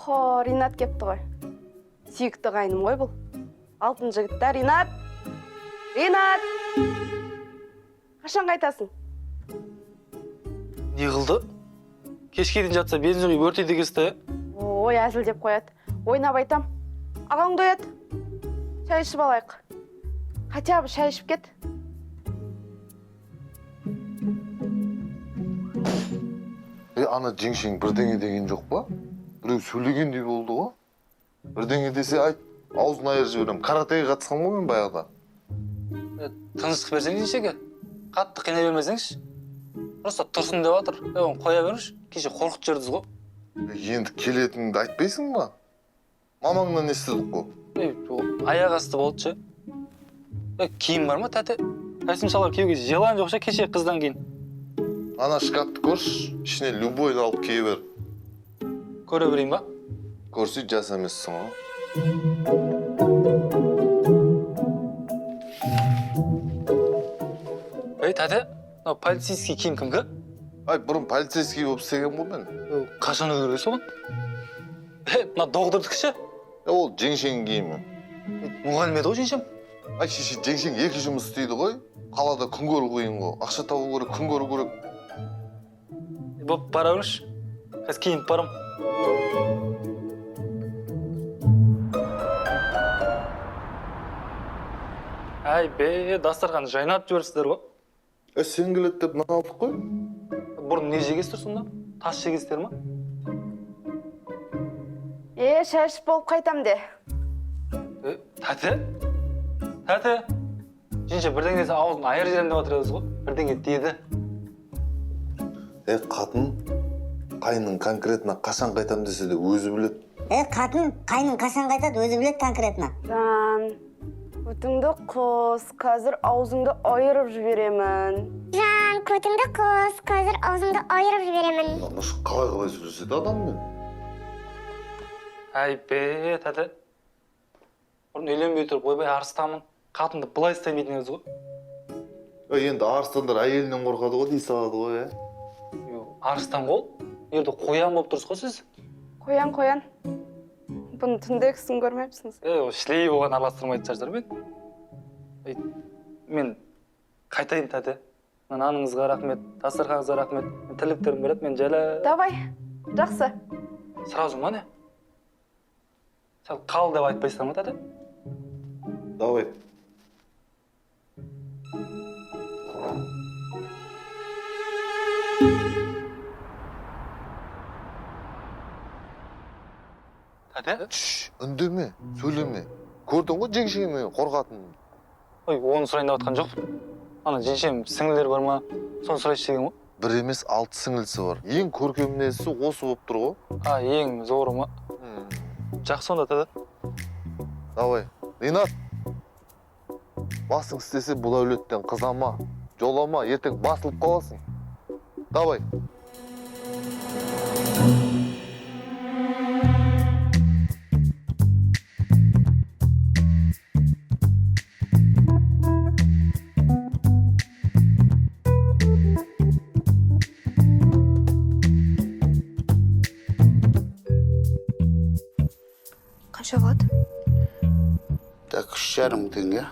Охо, Ринат кепті ғой. Сүйікті қайным ғой бұл. Алтын жігіт та, Ринат. Ринат! Қашан қайтасың? Не қылды? Кешке дейін жатса бензин құйып өртейді екенсіз. Ой, әзілдеп қояды. Ойнап айтам. Ағаң дояды. Шай ішіп алайық. Хотя бы шай ішіп кет. Е, ана жеңшең бірдеңе деген жоқ па? Біреу сөйлегендей болды ғой. Бірдеңе десе айт, аузын айырып жіберемін. Каратэге қатысқан ғой мен баяғыда. Тыныштық берсеңіз жеңшеке. Қатты қинай бермесеңізші. Просто тұрсын деп жатыр. Оны қоя беріңізші. Кеше қорқытып жібердіңіз ғой. Енді келетініңді айтпайсың ба? Мамаңнан естідік қой. Аяқ асты болды ше. Киім бар ма, тәте? Костюм шалбар киюге желание жоқ ше кеше қыздан кейін. Ана шкафты көрші, ішіне любойды алып кие бер. Көре берейін ба? Көрсе жас емессің ғой. Ей, тәте, мынау полицейский киім кімгі? Ай, бұрын полицейский болып істеген ғой мен. Қашан үлгерген соған? Мына доғдырдікі ше? Ол жеңшеңнің киімі. Мұғалім еді ғой жеңшем. Ай, шеше, жеңшең екі жұмыс істейді ғой. Қалада күн көру қиын ғой. Ақша табу керек, күн көру керек. Боп, бара беріңізші. Қазір киініп барам. Әй, бе, дастархан жайнап жіберіпсіздер ғой. Сен келеді деп нан алдық қой. Бұрын не жегесіздер сонда? Тас жегесіздер ма? Шай ішіп болып қайтам де. Тәте? Тәте? Жеңше бірдеңе десе аузын айырып жіберемін деп жатыр едіңіз ғой. Бірдеңе деді. Қатын, қайының конкретно қашан қайтам десе де өзі біледі. Қатын, қайның қашан қайтады өзі біледі конкретно. Жан, көтіңді қос, қазір аузыңды айырып жіберемін. Жан, көтіңді қос, қазір аузыңды айырып жіберемін. Мына мышық қалай-қалай сөйлеседі адаммен? Әй, бе, тәте. Бұрын үйленбей тұрып, ойбай арыстанмын. Қатынды былай ұстаймын дейтін едіңіз ғой. Енді арыстандар әйелінен қорқады ғой, дей салады ғой, ә? Арыстан ғой ол. Жерде қоян болып тұрсыз ғой сіз. Қоян, қоян. Бұны түндегісін көрмепсіңіз. Ол шілей болған араластырмайтын шығарсыздар мен. Мен қайтайын, тәте. Наныңызға рахмет, дастарханыңызға рахмет. Тірліктерім береді, мен жайлы. Давай, жақсы. Сразу ма не? Сәл қал деп айтпайсыздар ма, тәте? Давай. Тәте? Шш, үндеме, сөйлеме. Көрдің ғой жеңшеңнің қорқатынын. Ой, оны сұрайын деп жатқан жоқпын. Ана жеңшем сіңлілер бар ма? Соны сұрайыншы деген ғой. Бір емес, 6 сіңлісі бар. Ең көркем мінездісі осы болып тұр ғой. А, ең зоры ма? Жақсы онда, тәте. Давай. Ринат. Басың істесе бұл әулеттен қызама, жолама, ертең басылып қаласың. Давай. Қанша болады? Так, 3,5 теңге.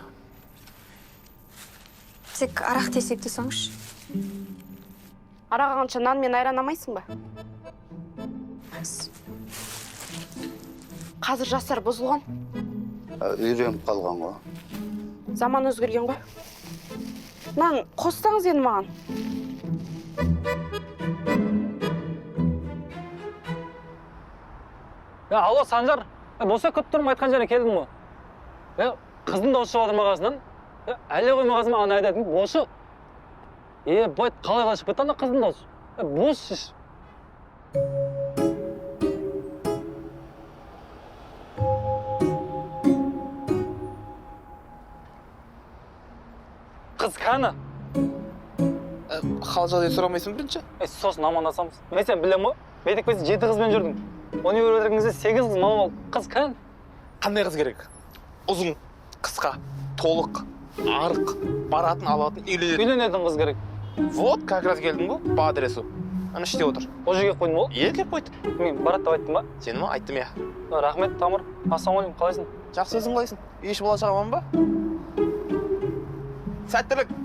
Тек арақ десек те соңшы. Арақ алғанша нан мен айран алмайсың ба? Қазір жастар бұзылған. Үйреніп қалған ғой. Заман өзгерген ғой. Нан қоссаңыз енді маған. Алло, Санжар. Болса күтіп тұрмын, айтқан жеріне келдім ғой. Қыздың дауысы шығып жатыр мағазынан. Әлі ғой мағазыма ана айтатын, бошы. Бай, қалай шығып кетті ана қыздың дауысы? Бос шеш. Қыз кәні? Хал жағдай сұрамайсың бірінші? Сосын амандасамыз. Мен сені білемін ғой. Мектепте 7 қызбен жүрдім. Универ бітірген кезде 8 қыз мама болды. Қыз кәні? Қандай қыз керек? Ұзын, қысқа, толық, арық, баратын, алатын, үйленетін. Үйленетін қыз керек. Вот, как раз келдің ғой, по адресу. Ана іште отыр. Ол жерге қойдың ба ол? Иә, келіп қойды. Мен барады деп айттым ба? Сені ма? Айттым, иә. Рахмет, Тамыр. Ассалаумағалейкум, қалайсың? Жақсы, өзің қалайсың? Үй іші бала шаға аман ба? Сәттілік.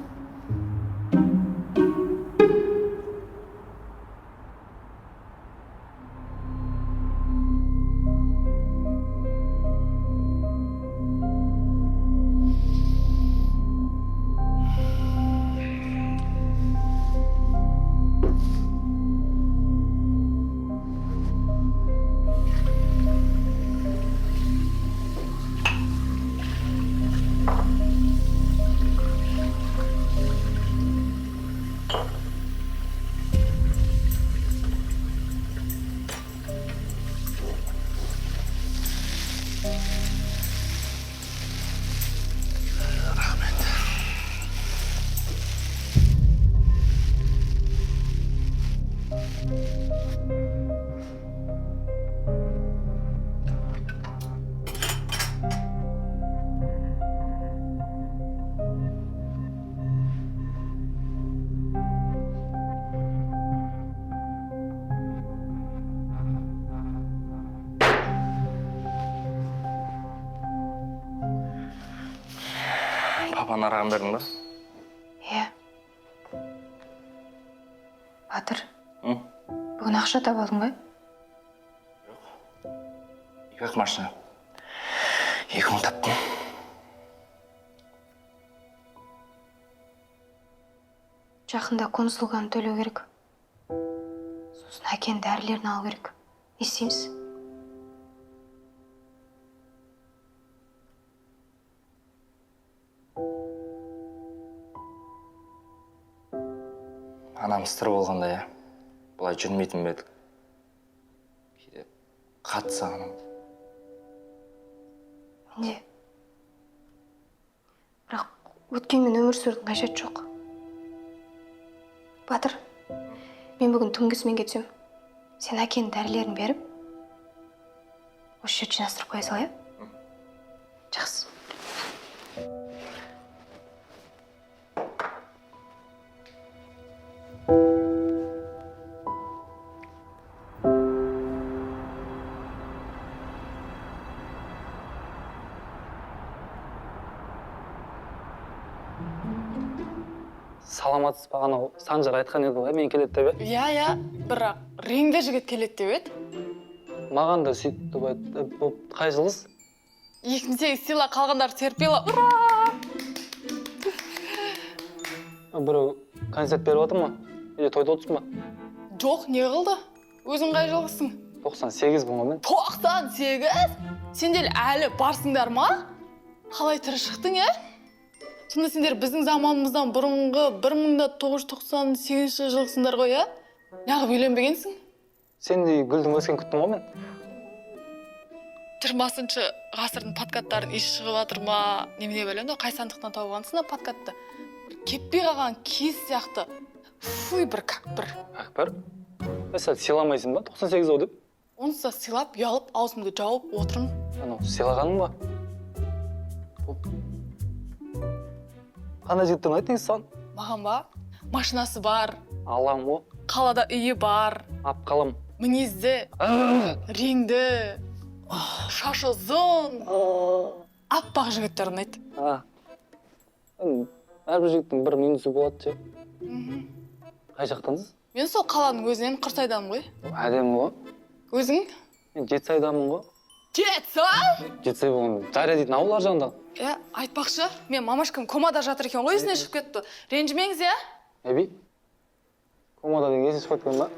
Папаның арағын бердің ба? Иә. Батыр. Бүгін ақша таба алдың ба? Жоқ. Екі-ақ машина. 2000 таптым. Жақында консулганы төлеу керек. Сосын әкенің дәрілерін алу керек. Не істейміз? Анамыз тірі болғанда, иә, бұлай жүрмейтін бе едік. Кейде қатты сағынамын. Менде. Бірақ өткенмен өмір сүрудің қажеті жоқ. Батыр, мен бүгін түнгі сменге түсемін. Сен әкенің дәрілерін беріп, осы жерді жинастырып қоя сал, иә? Жақсы. Саламатсыз ба? Анау Санжар айтқан еді ғой, мен келеді деп, Иә, иә, бірақ реңді жігіт келеді деп еді. Маған да сөйтіп айтты. Қай жылғыз? 2008 сыйла қалғандар терпела. Ура! Біреу концерт беріп жатыр ма? Или тойда отырсың ба? Жоқ, не қылды? Өзің қай жылғысың? 98 болған мен. 98? Сендер әлі барсыңдар ма? Қалай тірі шықтың, е? Сонда сендер біздің заманымыздан бұрынғы 1998 жылғысыңдар ғой, ә? Неғып үйленбегенсің? Сендей гүлдің өскен күттім ғой мен. 20-шы ғасырдың подкаттарын иісі шығып жатыр ма? Немене білемін, қай сандықтан тауып алғансың подкатты? Бір кеппей қалған киіз сияқты. Фуй, бір как бір. Как бір? Сәл сыйламайсың ба? 98 ау деп. Онсыз да сыйлап, ұялып, аузымды жауып отырмын. Анау сыйлағаның ба? Қандай жігіттер ұнайды негізі саған? Маған ба? Машинасы бар. Алам ғой. Қалада үйі бар. Ап қалам. Мінезді, реңді, шашы ұзын, аппақ жігіттер ұнайды. Әрбір жігіттің бір минусы болады ше. Қай жақтансыз? Мен сол қаланың өзінен, Құрсайданмын ғой. Әдемі ғой. Өзің? Мен Жетісайданмын ғой. Жетісай? Жетісай болған Дария дейтін ауыл ар жағында. Е, айтпақшы, мен мамашкам комада жатыр екен ғой, есінен шығып кетті. Ренжімеңіз, иә? Әби, комада деген есінен шығып кеткен ба?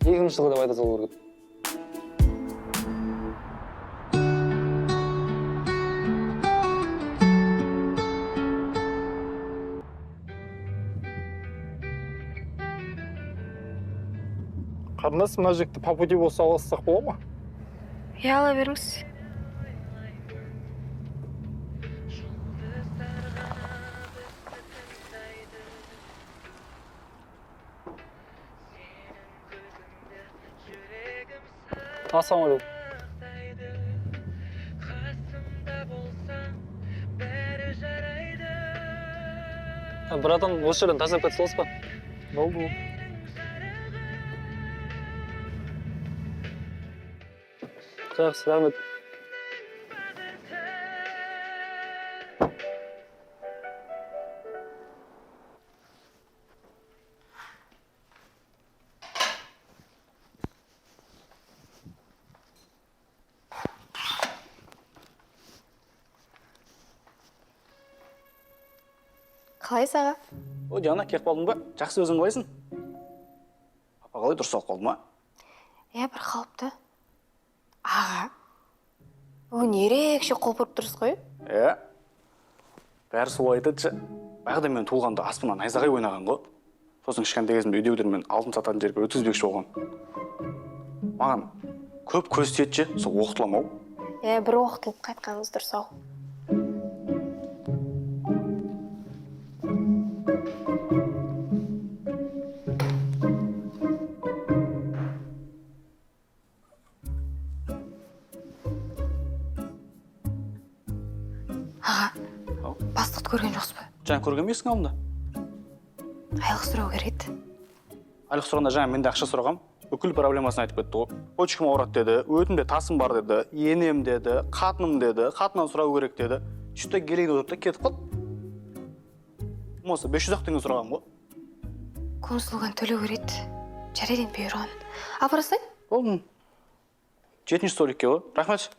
2000 жылғы деп айта салу керек. Қарындас, мына жігітті по пути болса алсақ бола ма? Иә, ала беріңіз. Ассалаумағалейкум. Братан, осы жерден тастап кете саласыз ба? Болды. Жақсы, рахмет. Қалайсыз, аға? О, Диана, келіп қалдың ба? Жақсы, өзің қалайсың? Папа қалай, дұрыс алып қалды ма? Иә, бір қалыпты. Аға, бүгін ерекше құлпырып тұрсыз ғой. Иә. Бәрі солай айтады ше. Баяғыда мен туылғанда аспаннан найзағай ойнаған ғой. Сосын кішкентай кезімде үйдегілер алтын сататын жерге өткізбекші болған. Маған көп көз тиеді ше, сол оқытыламын ау. Иә, бір оқытылып қайтқаныңыз дұрыс ау. Аға, бастықты көрген жоқсыз ба? Жаңа көрген емессің алдында. Айлық сұрау керек еді. Айлық сұрағанда жаңа мен де ақша сұрағам. Бүкіл проблемасын айтып кетті ғой. Почкам ауырады деді, өтімде тасым бар деді, енем деді, қатыным деді, қатыннан сұрау керек деді. Сөйтті келейін отырды да кетіп қалды. Болмаса 500 ақ теңге сұрағам ғой. Консулган төлеу керек еді. Жарайды енді, бұйырған. Апара салайын? Болды. 7-ші столикке ғой. Рахмет.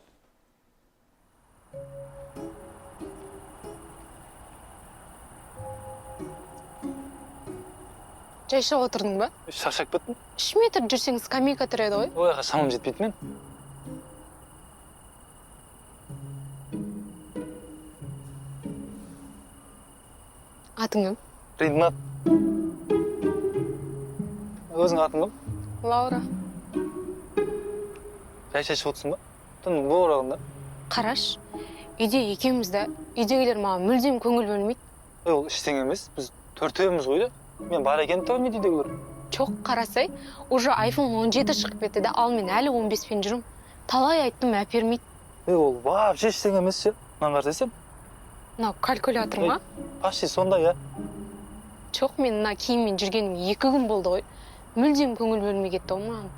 Жай шығып отырдың ба? Шаршап кеттім. 3 метр жүрсең скамейка тұр еді ғой. Ой, аға, шамам жетпейді мен. Атың кім? Ринат. Өзің атың кім? Лаура. Жай шай ішіп отырсың ба? Түннің бұл орағында. Қараш, үйде екеуміз да, үйдегілер маған мүлдем көңіл бөлмейді. Ой, ол ештеңе емес, біз төртеуміз ғой да. Мен бар екенін де білмейді үйдегілер. Жоқ, қарасай, уже iPhone 17 шығып кетті да, ал мен әлі 15-пен жүрмін. Талай айттым, әпермейді. Ей, ол вообще ештеңе емес ше. Мынаны қарасай сен. Мынау калькулятор ма? Почти сондай, иә. Жоқ, мен мына киіммен жүргеніме 2 күн болды ғой. Мүлдем көңіл бөлмей кетті ғой маған.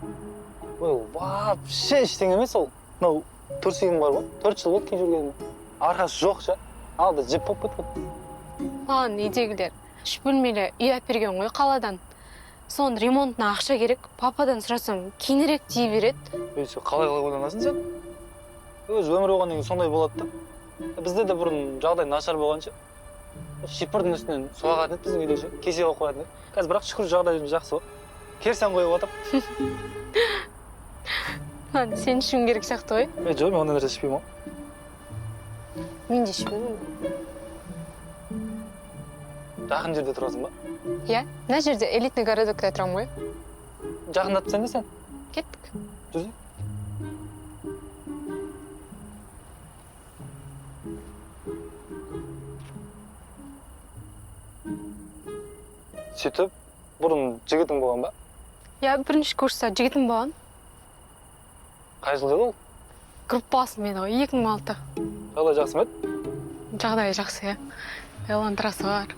Ой, ол вообще ештеңе емес ол. Мынау төрсегім бар ғой, 4 жыл болды киіп жүргеніме. Арқасы жоқ ше, алды жіп болып кеткен. Маған үйдегілер 3 бөлмелі үй әперген ғой қаладан. Соның ремонтына ақша керек. Пападан сұрасам, кейінірек дей береді. Ей, сен қалай ойланасың сен? Өз өмір болғаннан кейін сондай болады да. Бізде де бұрын жағдай нашар болғанша шипырдың үстінен су ағатын еді біздің үйде ше, кесе қойып қоятын еді. Қазір бірақ шүкір жағдайымыз жақсы ғой. Керсен қойып отыр. Маған сен ішуің керек сияқты ғой. Е, жоқ, мен ондай нәрсе ішпеймін ғой. Мен де ішпеймін. Жақын жерде тұрасың ба? Иә, мына жерде элитный городокта тұрамын ғой. Жақындатып сен де сен? Кеттік. Жүрсің. Сөйтіп, бұрын жігітің болған ба? Иә, бірінші курста жігітім болған. Қай жыл еді ол? Группаласым еді ғой, 2006. Жағдай жақсы ма еді? Жағдайы жақсы, иә. Элантрасы бар.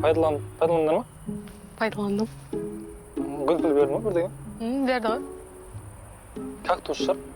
Пайдаландыңдар ма? Пайдаландым. Гүл піл берді ма бірдеңе? Берді ғой. Кактус шығар.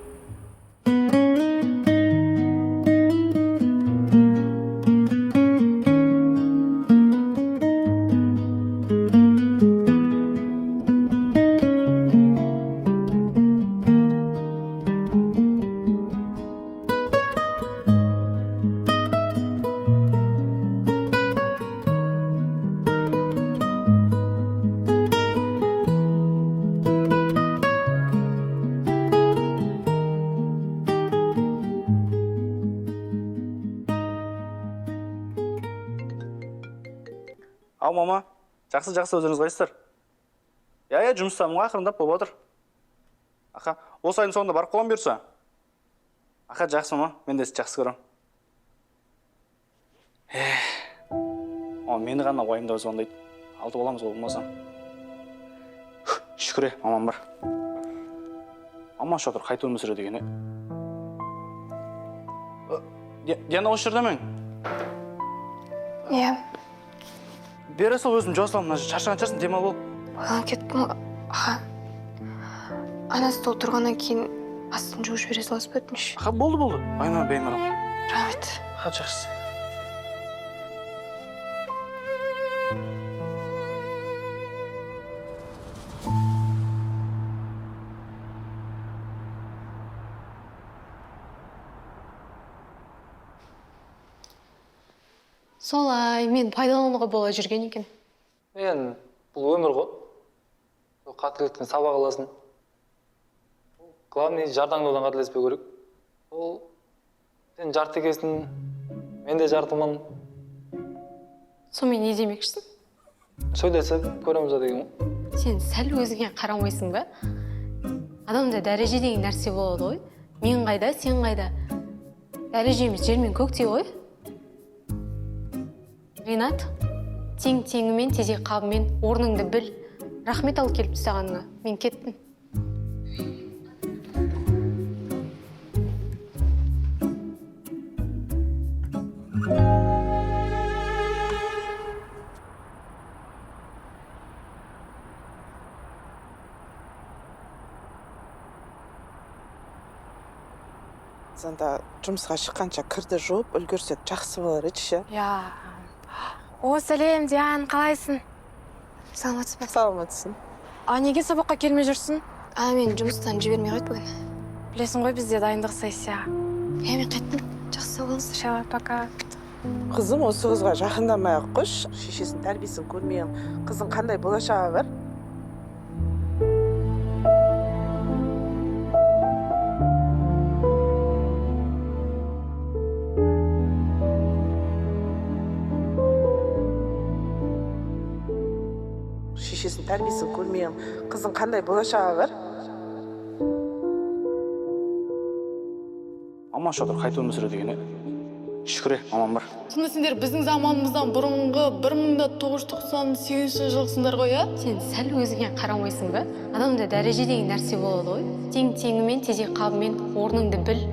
Ау, мама, жақсы-жақсы, өздеріңіз қалайсыздар? Иә, жұмыстамын ғой, ақырындап болып отыр. Аха, осы айдың соңында барып қаламын бұйырса. Аха, жақсы, мама, мен де сізді жақсы көремін. О, мені ғана уайымдап звондайды. Алты боламыз ғой болмаса. Шүкір, мамам бар. Мама шатыр қайта өмір сүреді екен, е? Диана осы жерде ме? Иә. Бере сал, өзім жуа саламын. Мына шаршаған шығарсың, демалып ал. Ойланып кеттім ғой. Аға, ана стол тұрғаннан кейін астын жуып жібере саласыз ба, өтініш? Аха, болды, болды. Айна, беймарал. Рахмет. Аха, жақсы. Солай, мен пайдалануға бола жүрген екен. Мен бұл өмір ғой. Сол қателіктен сабақ аласың. Главный жар таңдаудан қателеспеу керек. Ол сен жарты екенсің, мен де жартымын. Сонымен не демекшісің? Сөйлесіп көреміз деген ғой. Сен сәл өзіңе қарамайсың ба? Адамда дәреже деген нәрсе болады ғой. Мен қайда, сен қайда? Дәрежеміз жер мен көктей ғой. Ринат, тең теңімен, тезек қабымен орныңды біл. Рахмет алып келіп тастағаныңа. Мен кеттім. Сонда жұмысқа шыққанша кірді жуып үлгерсек жақсы болар еді ше. Иә. О, сәлем, Диан, қалайсың? Саламатсыз ба? Саламатсың. А неге сабаққа келмей жүрсің? А, мен жұмыстан жібермей қойды бүгін. Білесің ғой, бізде дайындық сессия. Иә, мен қайттым. Жақсы, сау болыңыздар. Всё, пока. Қызым, осы қызға жақындамай ақ қойшы. Шешесінің тәрбиесін көрмеген қыздың қандай болашағы бар? Шешесінің тәрбиесін көрмеген қыздың қандай болашағы бар? Маман шатыр қайтып өмір сүреді екен, е? Шүкір, мамам бар. Сонда сендер біздің заманымыздан бұрынғы 1998 жылғысыңдар ғой, иә? Сен сәл өзіңе қарамайсың ба? Адамда дәреже деген нәрсе болады ғой. Тең теңімен, тезек қабымен орныңды біл.